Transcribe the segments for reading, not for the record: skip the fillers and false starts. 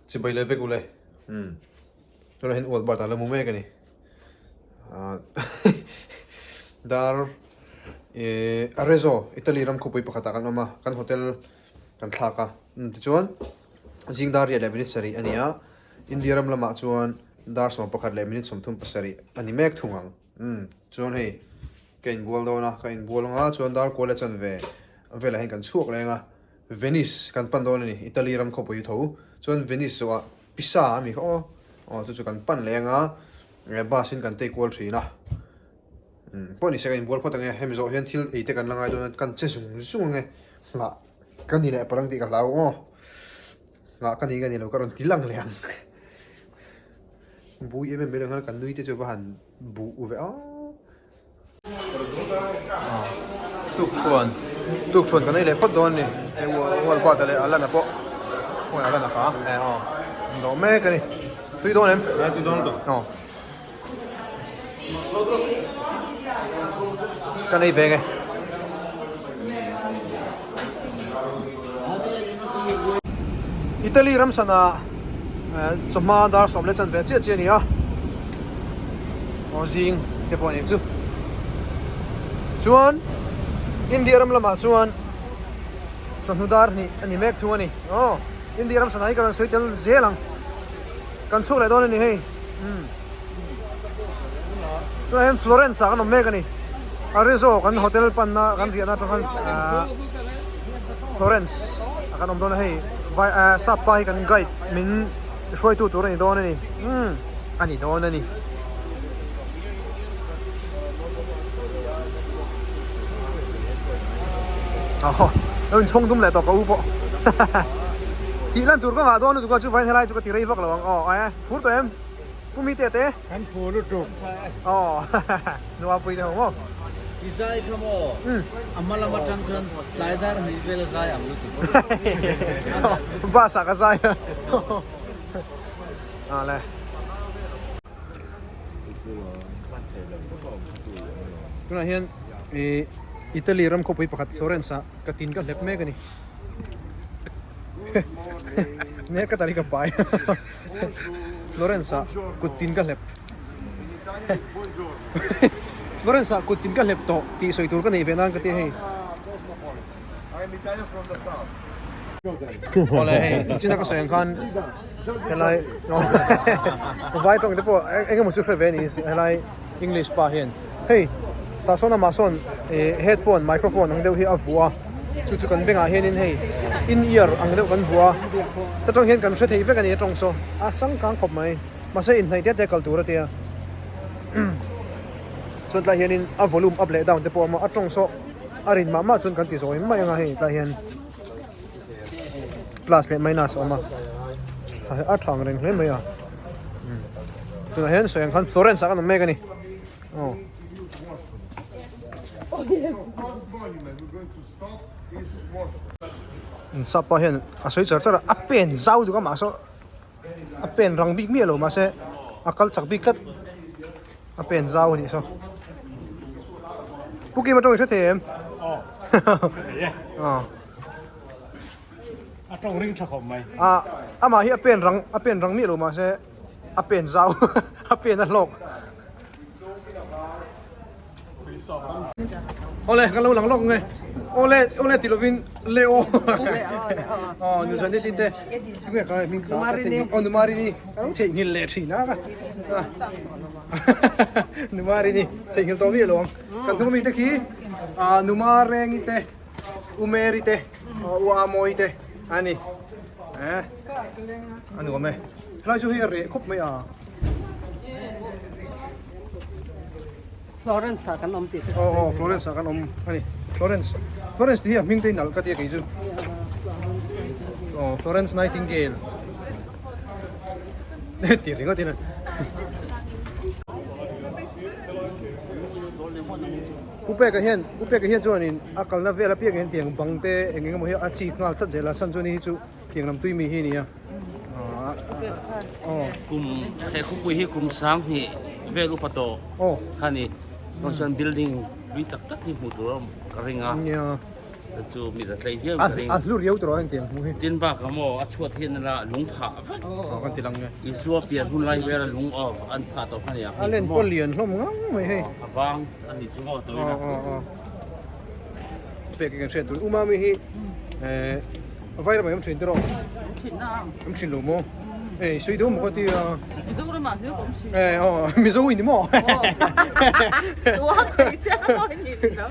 Chibai leh vek ule. Umm. Tunah hian ual bat a la mu mek a ni. Ahh dar eh Arezzo Italy ram khawpui pakhatah kan awm a, kan hotel kan thlak a. Umm tichuan zing dar riat leh minute sarih a ni a, India ram lamah chuan dar 11 leh minute 37 a ni mek thung ang. Umm chuan hei ka inbual dawn a, ka inbual anga chuan dar kual a chanve velah hian kan chhuak leng a. Venice kan pan dawn a ni, Italy ram khawpui tho. Chuan Venice zawhah Pisa a mi kha aw, aw chu chu kan pan leh anga bus in kan tei kual thin a. Umm pawh ni se ka inbual phawt ange, hemi zawh hian thil ei te kan la ngai dawn a, kan che zung zung ange, nghah ka ni leh palh ang tih ka hlau aw, nghah ka ni ka ni lo ka rawn ti lang leh ang. Bui em em mai lo khan kan nui te chu va han buh ve aw. Tuk thuan tuk thuan kan ei leh phawt dawn a ni hei wall bat leh Alana pawh khawnge Alana kha e aw an dawh mek a ni tui dawn em tui dawn lutuk aw kan ei ve nge Italy ram sana chawhma dar sawm leh chanve chiah chiah a ni a. Aw zing te pawh nih chu. Chuan India ram lamah chuan chawhnu dar hnih a ni mek thung a ni. Aw India ram sana hi ka rawn sawi tel zel ang. Kan chhuak leh dawn a ni hei. Umm. Tunah hian Florence ah kan awm mek a ni. Arezzo kan hotel panna kan riahna atang khan ahh Florence ah kan awm dawn a hei. Vai ahh sap pa hi kan guide min hruaitu tur a ni dawn a ni. Umm. A ni dawn a ni. Aw lo inchhawng dum leh tawh ka u pawh tih lan tur ka nghah dawn lutuk a chuvain helai chu ka ti rei vak lo ang aw e phur tawh em pu mi te te Kan phur lutuk aw nua pui te ho maw I zai kha maw a hma lam atang chuan tlai dar hnih vel a zai ang lutuk bus ah ka zai a. Ale. Tunah hian ih Italy ram khawpui pakhat Florence ah ka tin ka hlep mek a ni. Nek ka tar hi ka pai Florence ah kut tin ka hlep. Florence ah kut tin ka hlep tawh tih sawi tur ka neih ve nan ka ti a hei. Awle hei china ka sawi ang khan helai vai tawng te pawh eng emaw chu hre ve a ni helai english pa hian hei tah sawn amah sawn ih headphone microphone ang deuh hi a vuah a chu chu kan bengah hianin hei in ear ang deuh kan vuah a ta tawng hian kan hre thei vek a ni a tawng chu a changkang khawp mai mahse inhnaih te te kal tur a tia chuan tlai hianin a volume up leh down te pawh a awm a a tawng saw. A rin mah mah chuan kan ti zawi mai anga hei tlai hian plus leh minus a awm a a tha ang reng hle mai a tunah hian sawi ang khan Florence ah kan awm mek a ni aw. Sap pa hian a sawi char char a a pen zau deuh a mahse a pen rang bik miah lo mahse a kal chak bik tlat a pen zau a nih saw Pu Kim atawng i hre thei em? Aw hre thei e. Aw. A tawng ring tha khawp mai. A amah hi a pen rang a pen rang miah lo mahse a pen zau a pen a hlawk. Awle kan lo lang lawk nge awle awle ti lovin le aw aw nu chuan tin te tunge ka hming ka aw nu marini ka lo theihnghilh leh thin a ka nu marini theihnghilh tawh miah lo ang kan hnung ami te khi nu marengi te u mary te u amawi te ani eh a nuam e helai chu hei a reh khawp mai a. Florence ah kan awm tih te Aw aw Florence ah kan awm a ni Florence Florence tih hi a hming te nalh ka tia kei chu Aw Florence Nightingale tih ringawt in a Pu Peka hian Pu Peka hian chuanin a kalna vel apiang hian tiang bang te eng eng emaw hi a chik nghal tlat zel a chhan chu ni hi chu tiang lam tui mi hi a ni a. Kum he khawpui hi kum sang hnih vel upa tawh kha ni chuan building hlui tak tak hi hmuh tur a awm ka ring a. Te chu mit a tlei viau ka ring. A hlu riau tur a engtiang hmuh hi. Tin bakah maw a chhuat hian ila lung phah vek. Aw kan ti lang nge. Isua pian hun lai vela lung aw an phah tawh kha nia. A len pawh lian hlawm ngang mai hei. A vang a nih chu maw tawina. Aw aw aw. Pek kan hriat tur. U Mami hi eh vai ramah i awm thin tiraw? Awm thin na. Awm thin lo maw? Ei sawi deuh maw ka ti a. Mizoramah hlir ka awm thin. Eh aw Mizo i ni maw? Aw. Uang thei chiang a maw i nih ni lo.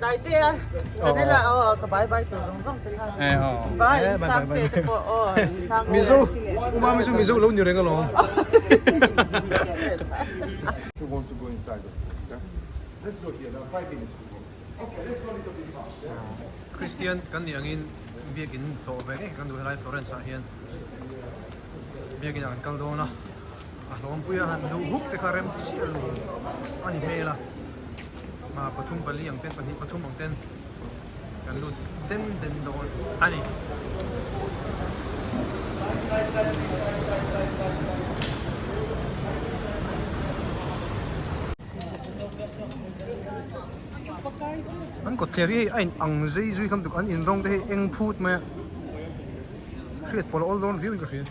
Taite a channel ah aw ka bye bye tur zawng zawng te kha. Eh aw. Bye Sangte te pawh aw Sangte. Mizo U Mami chu Mizo lo ni reng alawm. You want to go inside of course yeah? Let's go here now 5 minutes to go. Okay, let's go a little bit fast. Yeah? Christian kan nih angin biakin tlawh ve ngei kan duh helai Florence ah hian biakin ah kan kal dawn a a hlawmpui a han luh huk te kha rem chiah lo a ni hmel a ah pathum pali ang ten pahnih pathum ang ten kan lut den den dawn a ni. An kawtthler hi hei a in ang zui zui hlawm tuk an in rawng te hi eng phut mai a hriat pawlh a awl dawn viau in ka hria.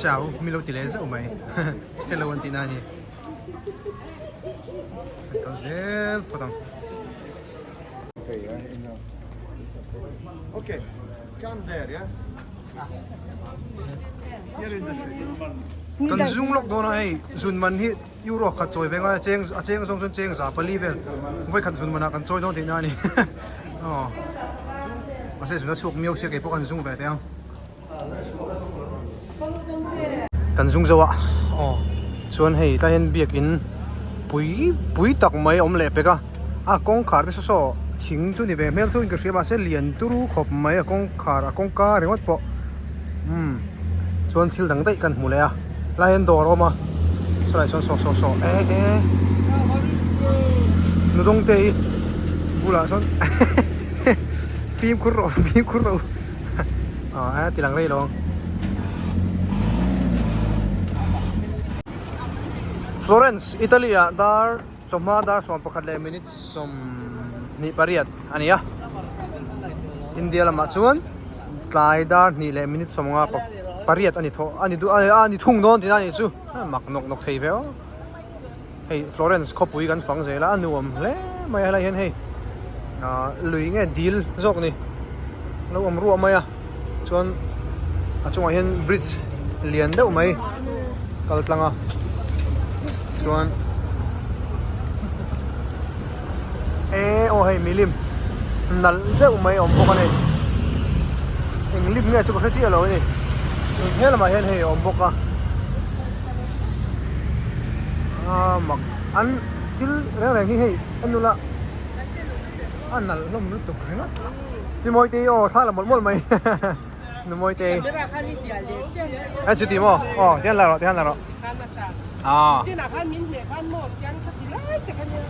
Ciao mi lo ti leh zeuh mai hello an tih na a ni an kal zel phawt ang. Okay, come there, yeah? Here in the street. Kan zung lawk dawn a hei zun man hi euro khat chawi ve ngai a cheng a cheng zawng chuan cheng za pali vel vawi khat zun manah kan chawi dawn tih na a ni aw mahse zun a chhuak miau sia keipawh kan zung ve teh ang kan zung zo a aw chuan hei tlai hian biakin pui pui tak mai a awm leh pek a a kawngkhar te saw saw thing chu ni ve hmel thung in ka hria mahse lian turu khawp mai a kawngkhar a kawngka ringawt pawh umm chuan thil dang daih kan hmu leh a tlai hian dawr a awm a chulaiah chuan saw saw saw eh eh nudawng te hi bulah sawn fimkhur rawh fimkhur rawh u. Aw a ti lang rei lo ang. Florence, Italy ah dar chawhma dar 11 leh minute 28 a ni a. India lamah chuan tlai dar 2 leh minute 58 a ni thaw a ni duh a ni thung dawn tihna a nih chu. Mak nawk nawk thei ve aw. Hei Florence khawpui kan fang zel a, a nuam hle mai a helai hian hei ah lui nge dil zawk ni lo awm ruah mai a chuan a chungah hian bridge lian deuh mai kal tlang a chuan eh aw hei milim nalh deuh mai a awm bawk a ni eng lim nge chu ka hre chiah lo a ni he lamah hian hei a awm bawk a ah mak an thil reng reng hi hei a nula a nalh hlawm lutuk ringawt ti mawi te hi aw thla la mawlh mawlh mai nu mawi te a chuti maw aw tihian la rawh tihian la rawh ah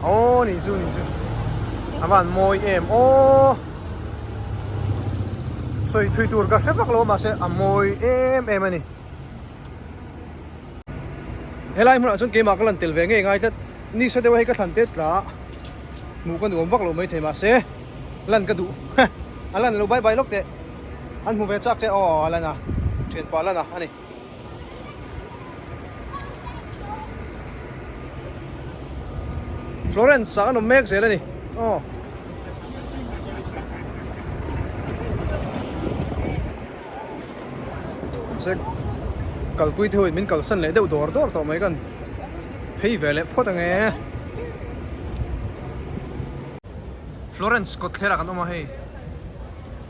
aw nih chu nih chu a van mawi em aw sawi thui tur ka hre vak lo mahse a mawi em em a ni. Helai hmunah chuan keimah ka lan tel ve ngei ngai tlat nisa deuh a hei ka thlan tet tla a hmuh ka nuam vak lo maithei mahse lan ka duh a lan lo bye bye lawk teh an hmu ve chak che aw a lan a thianpa lan a a ni. Florence ah an awm mek zel a ni aw. Mahse kalpui te ho in min kalsan leh deuh dawr dawr tawh mai kan phei ve leh phawt ang e. Florence kawtthler ah kan awm a hei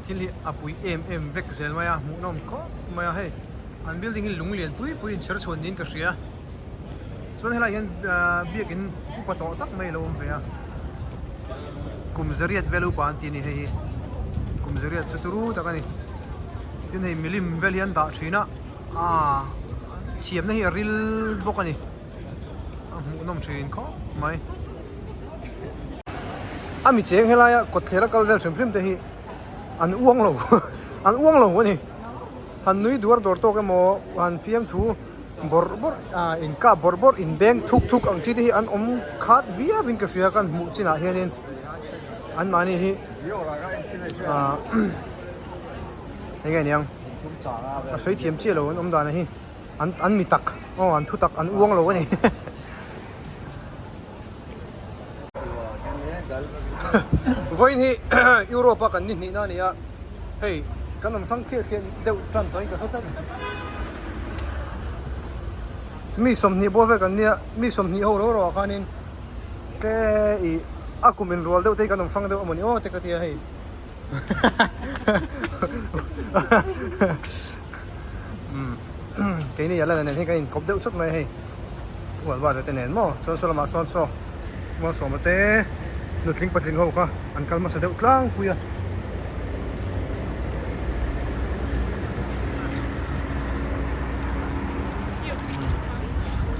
thil hi a pui em em vek zel mai a hmuhnawm khawp mai a hei an building hi lung lian pui pui in chher chhuan niin ka hria chuan helai hian biakin upa tawh tak mai a lo awm ve a kum zariat vel upa an ti a ni hei hi kum zariat chu turu tak a ni tin hei milim vel hi an dah thin a aaa thiamna hi a ril bawk a ni a hmuhnawm thin khawp mai a mi cheng helaia kawtthler a kal vel hrim hrim te hi an uang lo an uang lo a ni han nui duar dawr tawk emaw han fiamthu. Bawrh bawrh ah in kap bawrh bawrh in beng thuk thuk ang chi te hi an awm khat viau in ka hria kan hmuh chinah hianin an mahni hi ah eng nge niang a sawi thiam chiah lo an awm dan hi an an mi tak aw an thu tak an uang lo a ni. Vawiin hi Europe a kan ni hnihna a ni a, hei kan awm hrang thliah thliah deuh tan tawhin ka hre tlat. Mi sawmhnih bawr vel kan nia, mi sawmhnih ho ro ro ah khanin tle ih a kum inrual deuh te hi kan awm hrang deuh a mawni aw te ka ti a hei. Keini Alana nen hian kan inkawp deuh chawt mai a hei Ual bar te nen maw chuan saw lamah sawn saw Mualsawma te nutling patling ho kha an kal hmasa deuh tlangpui a.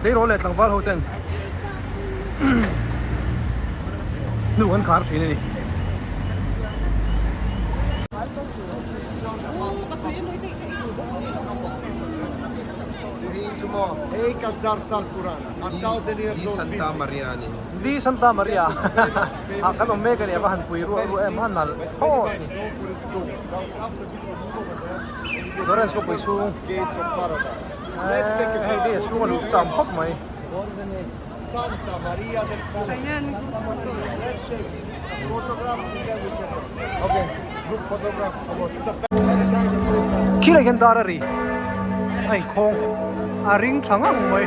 Tleirawl leh tlangval ho ten hnu an khar thin a ni. Di Santa Maria ah kan awm mek a ni a va han pui ruah ruah em a nalh thlawt a ni. Lawrence khawpui chhung hei te a chhung a luh cham khawp mai. Khilai hian dar a ri a inkhawng a ring tha ngang mai.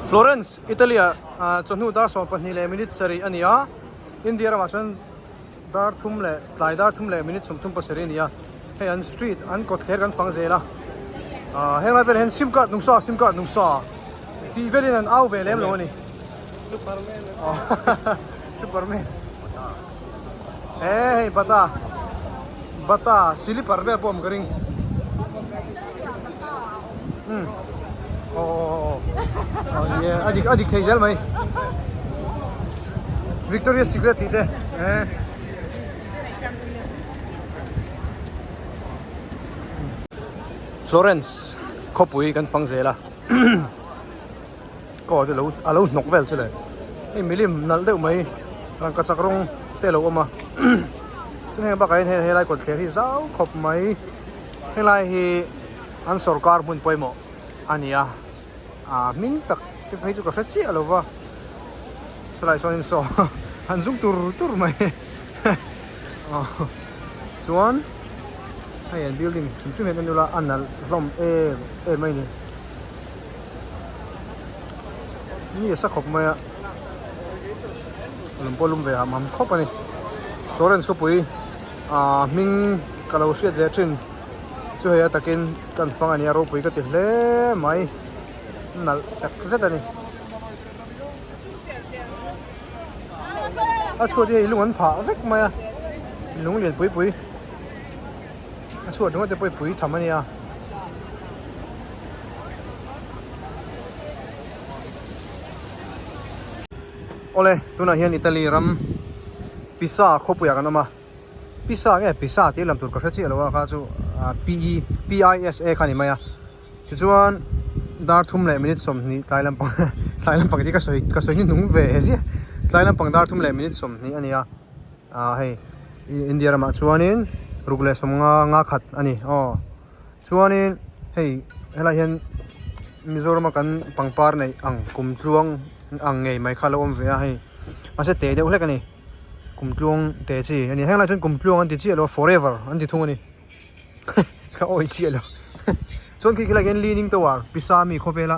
Florence, Italy ah chawhnu dar 12 leh minute sarih a ni a, India ramah chuan dar thum leh tlai dar thum leh minute 37 a ni a, hei an street an kawtthler kan fang zel a, ah heng lai velah hian sim card nungsa sim card nungsa tih velin an au ve lem lo a ni. Superman Superman he hei bata bata silipar vel pawh awm ka ring. Umm aw aw aw ni e a dik a dik thei zel mai Victoria Secret tih te eh Florence khawpui kan fang zel a kaw te lo a lo hnawk vel chu le hei milim nalh deuh mai rangkachak rawng te a lo awm a chuan heng bakah hian helai kawtthler hi zau khawp mai helai hi an sorkar hmun pawimawh a ni a ah hming tak te phei chu ka hre chiah lo va chulai sawn in saw an zung tur tur mai chuan hei an building hrim hrim hian en ula a nalh hlawm em em mai a ni mi a sa khawp mai a lawm pawh lum ve ham ham khawp a ni Florence khawpui ah hming ka lo hriat ve thin. Chu hei a takin kan fang a nia ropui ka ti hle mai nalh tak zet a ni. A chhuat hi hei lung an phah vek mai a lung lian pui pui a chhuat ringawt te pawh hi pui tham a nia. Awle tunah hian Italy ram Pisa khawpuiah kan awm a. Pisa nge Pisa tih lam tur ka hre chiah lo a kha chu P E P I S A kha a ni mai a tichuan dar thum leh minute 20 tlai lampang tlai lampang tih ka sawi ka sawi hnuhnung ve ziah tlai lampang dar thum leh minute 20 a ni a ah hei India ramah chuanin ruk leh sawmnga nga khat a ni aw chuanin hei helai hian Mizorama kan pangpar neih ang kumtluang ang ngei mai kha a lo awm ve a hei mahse te deuh hlek a ni. Kum tluang te chi a ni heng lai chuan kum tluang an ti chiah lo a forever an ti thung a ni ka awi chiah lo chuan khi khilai khian leaning tower pisa mi khawvela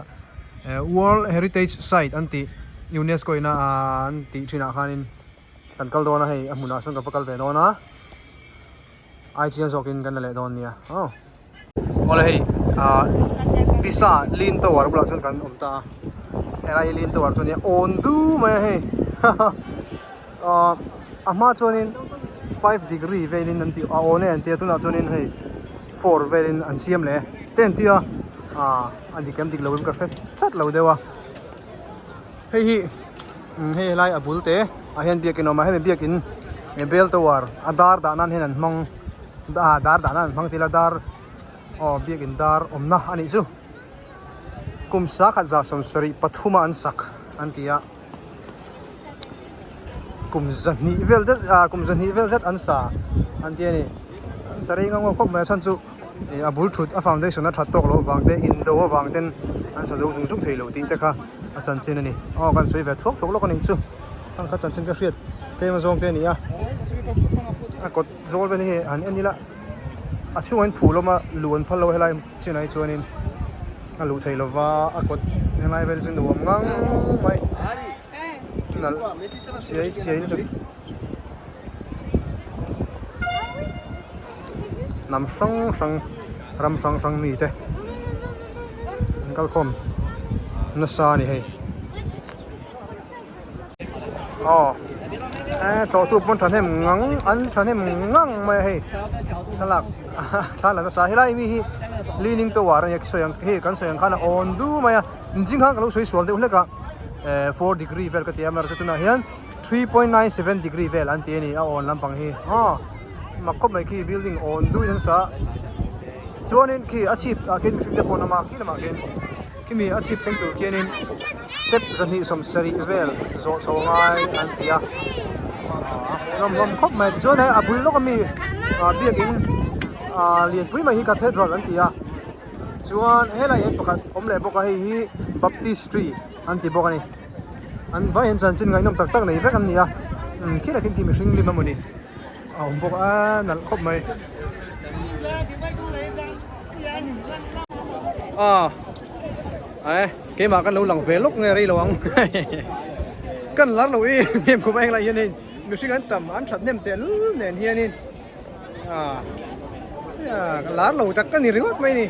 eh world heritage site an tih unesco ina ah an tih thinah khanin kan kal dawn a hei a hmunah sawn ka va kal ve dawn a ai chiang zawkin kan la leh dawn nia aw awle hei ah pisa lean tower bulah chuan kan awm ta a helai hi lean tower chu ania awn du mai a hei ah a hma chuanin five degree velin an tih a awn e an tia tunah chuanin hei four velin an siam leh te an tia. Ah a dik em dik lo em ka hre chat lo deuh a hei hi hei helai a bul te ah hian biakin a awm a hemi biakin bell tower a dar dah nan hian an hmang ah dar dah nan an hmang tila dar aw biakin dar awmna a nih chu kum sakhat za 73 a an sak an ti a. Kum zahnih vel zet ah kum zahnih vel zet an sa an ti a ni an sa rei ngam ngam khawp mai a chhan chu ih a bul thut a foundation a that tawk loh avang te indo avang ten an sa zo zung zung thei lo tih te kha a chanchin a ni aw kan sawi ve thuak thuak lawk a nih chu hang kha chanchin ka hriat tlem a zawng te a ni a a kawt zawl vel hi han en ila a chhungah hian phul a awm a luh an phal lo a helai chinah hi chuanin. A luh theih lova a kawt helai vel chu nuam ngang mai nalh chiai chiai lutuk hnam hrang hrang ram hrang hrang mi te an kal khawm nasa a ni hei aw eh tlawhtu pawn thahnem ngang an thahnem ngang mai a hei thlalak thla la nasa helai mi hi leaning tower a nia sawi ang hei kan sawi ang khan a awn du mai a inching khan ka lo sawi sual deuh hlek a eh four degree vel ka ti a amaherawhchu tunah hian 3.97 degree vel an ti a ni a awn lampang hi aw mak khawp mai khi building awn duin an sa chuanin khi a chhip ah khian mihring te pawh an awm a khi lamah khian khimi a chhip thleng tur khianin step 270 vel zawh chho ngai an ti a a hmuhnawm hlawm khawp mai tichuan hei a bul lawk ami ah biakin ah lianpui mai hi cathedral an ti a chuan helai hian pakhat awm leh bawk a hei hi baptistry an ti bawk a ni an vai hian chanchin ngaihnawm tak tak nei vek an ni a umm khilai khian khi mihring lim emawni a awm bawk a nalh khawp mai ah. Ae keimah kan lo lang ve lawk nge rei lo ang kan lar lo i hnem khawp a englai hianin mihring an tam an that hnem teh lul nen hianin ah ka lar lo tak ka ni ringawt mai ni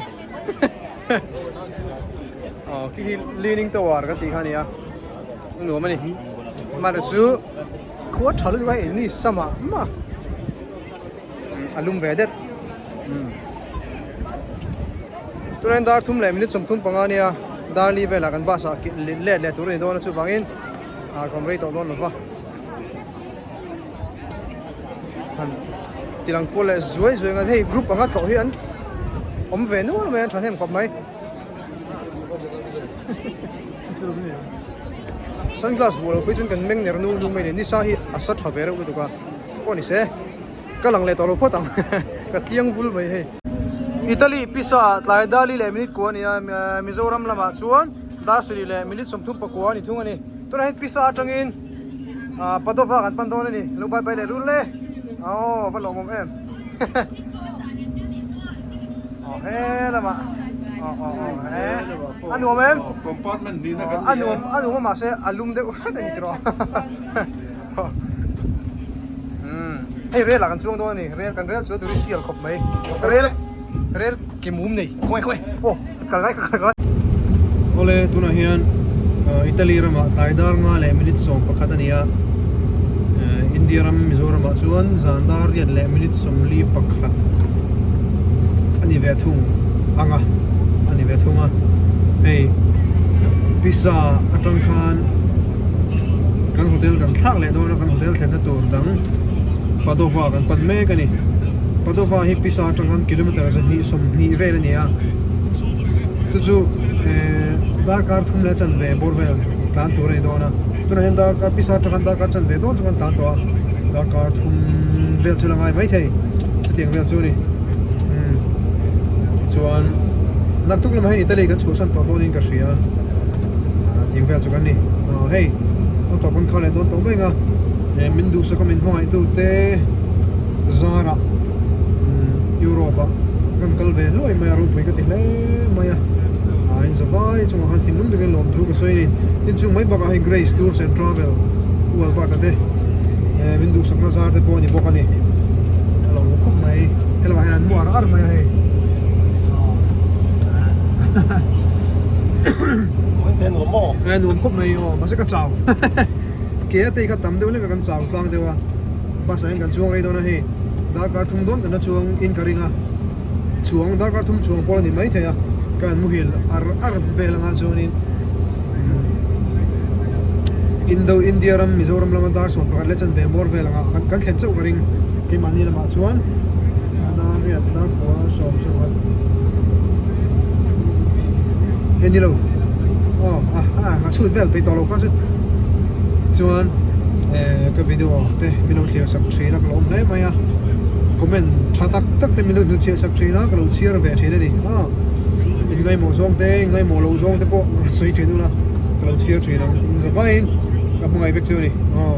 aw khi hi leaning tower kan tih kha a ni a nuam a ni mahni chu khua tha lutuk a hei ni samah mah a lum ve det tunah dar thum leh minute 35 ania dar li velah kan bus ah let leh tur a ni dawn a chuvangin ah kawm rei tawh dawn lova han tilang kual leh zuai zuai ang a hei group anga tlawh hi an awm ve nual mai an thahnem khawp mai sunglass buh lo phei chuan kan meng ner nung nung mai a ni nisa hi a sa tha ve reuh lutuk a pawh ni se. Ka lang leh tawh lo phawt ang ka tliang vul mai hei. Italy pisa ah tlai Dali leh minute kua a ni a, Mizoram lamah chuan Dasri leh minute 34 a ni thung a ni. Tunah hian pisa atangin Padova kan pan dawn a ni, lo bye bye leh rul le. Aw va lawmawm em. Aw he lamah aw aw aw he a nuam em? Compartment nihna kan ni a. A nuam a nuam a mahse a lum deuh hret a ni tiraw. Hei rel ah kan chuang dawn a ni rel kan rel chu a turi sial khawp mai rel rel ke mum nei khawngaih khawngaih aw kal ngai ka kal ngai. Awle tunah hian Italy ramah tlai dar nga leh minute 11 a ni a India ram Mizoram ah chuan zan dar riat leh minute 41 a ni ve thung ang a a ni ve thung a hei pisa atang khan. Kan hotel kan thlak leh dawn a, kan hotel thlenna tur dang Padova kan pan mek a ni. Padova hi Pisa atang khan kilometer 220 vel a ni a, chu chu eh darkar thum leh chanve bawr vel tlan tur a ni dawn a. Tunah hian darkar Pisa atang khan darkar chanve dawn chu kan tlan tawh a, darkar thum vel chu la ngai maithei chutiang vel chu a ni. Umm tichuan naktuk lamah hian Italy kan chhuahsan tawh dawnin ka hria. Tiang vel chu kan ni hei a tawp an kha leh dawn tawh mai ang a min duhsak a min hmangaih tu te zarah Europe ah kan kal ve hluai mai a ropui ka ti hle mai a a in zavai chungah khan thinlung takin lawm thu ka sawi a ni tin chung mai bakah hei Grace Tours and Travel U Albert a te min duhsak na zar te pawh a ni bawk a ni a lo khawp mai helamah hian an mu ar ar mai a hei. Ngai nuam khawp mai aw mahse ka chau ke a tei kha tam deuh hlek a kan chau tlang deuh a bus ah hian kan chuang rei dawn a hei darkar thum dawn kan la chuang in ka ring a chuang darkar thum chuang pawh a ni maithei a. Ka han muhil ar ar vel anga chuanin Indo India ram Mizoram lama dar 11 leh chanve bawr vel anga kan thlen chauh ka ring keimahni lamah chuan dar riat dar pua sawm sawm hei ni lo aw a a chhut vel peih tawh lo kha chu chuan eh ka video te min lo thlir sak thin a ka lo awm hle mai a comment tha tak tak te min lo hnutchhiah sak thin a ka lo chhiar ve thin a ni aw in ngaimawh zawng te in ngaimawh loh zawng te pawh rawn sawi thin ula ka lo chhiar thin ang in za vaiin ka hmangaih vek chu a ni aw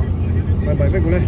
bye bye vek ule.